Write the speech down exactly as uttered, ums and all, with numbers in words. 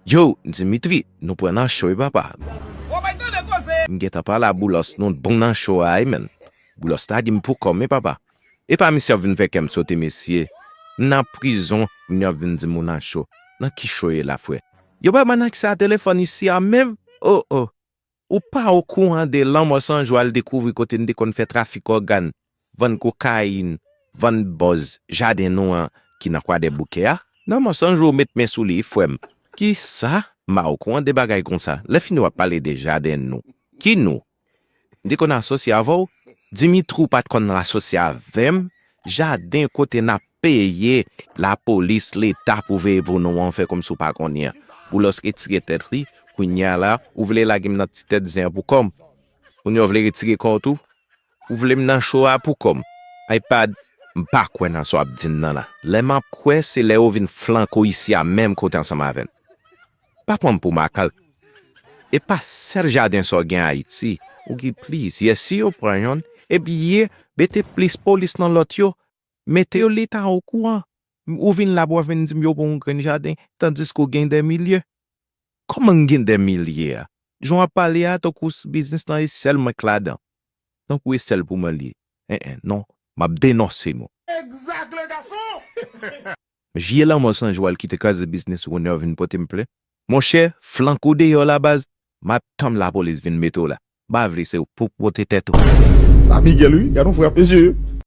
Yo, Dimitri, nou pran nan cho wi papa. M gentan pale a Boulos, nou bon nan cho a wi menn. Boulos lage m pou kò m wi papa. Epa misye ap vin fè kè m sote mesye. M nan prizon, kounye a ap vin di m ou nan cho. Nan ki cho ye la frè? Yo pa ban nan ki sa telefòn isi a menm? Oh oh. Ou pa okouran de lanmò san jou al dekouvri kote n te konn fè trafik ògàn, vann kokayin, vann bòz, jaden nou an ki nan Kwadèboukè a? Lanmò san jou met men sou li, frè m. Kisa? M pa okouran de bagay konsa. Lè fini w ap pale de jaden nou. Ki nou? M te konn asosye avè w? Dimitri w pa t konn asosye avè m? Jaden kote n ap peye lapolis, leta pou veye pou nou an, fè kòmsi w pa konnen an. Boulos retire tèt li, kounye a la, ou vle lage m nan ti tèt zen an pou kò m. Kounye a w vle retire kò w tou? Ou vle m nan cho a pou kò m? iPad, m pa kwè nan sa w ap di m nan la. Lè m ap kwè, se lè yo vin flanke w isi a menm kote ansanm avè m. Pa pran m pou makak. E pa sèl jaden sa w gen Ayiti. Ou gen plizyè. Si yo pran yonn, epi ye, mete plis polis nan lòt yo, mete yo leta okouran. Ou vin la pou w ap vin di m yo pran yon grenn jaden, tandiske w gen dè milye. Kòman m gen dè milye a? Jan w ap pale a, tankou s- biznis lan e sèl mwen k ladan. Tankou e sèl pou mwen li ye. En en, non, m ap denonse nou. Egzak, le gason! Vye lanmò san jou al kite kraze biznis ou kounye a w vin pote m plent. Monchè, flanke w deyò la baz, m ap tann lapolis vin mete w la. M pa vle se ou pou pote tèt ou. Sa Miguel wi, gad yon frè mesye.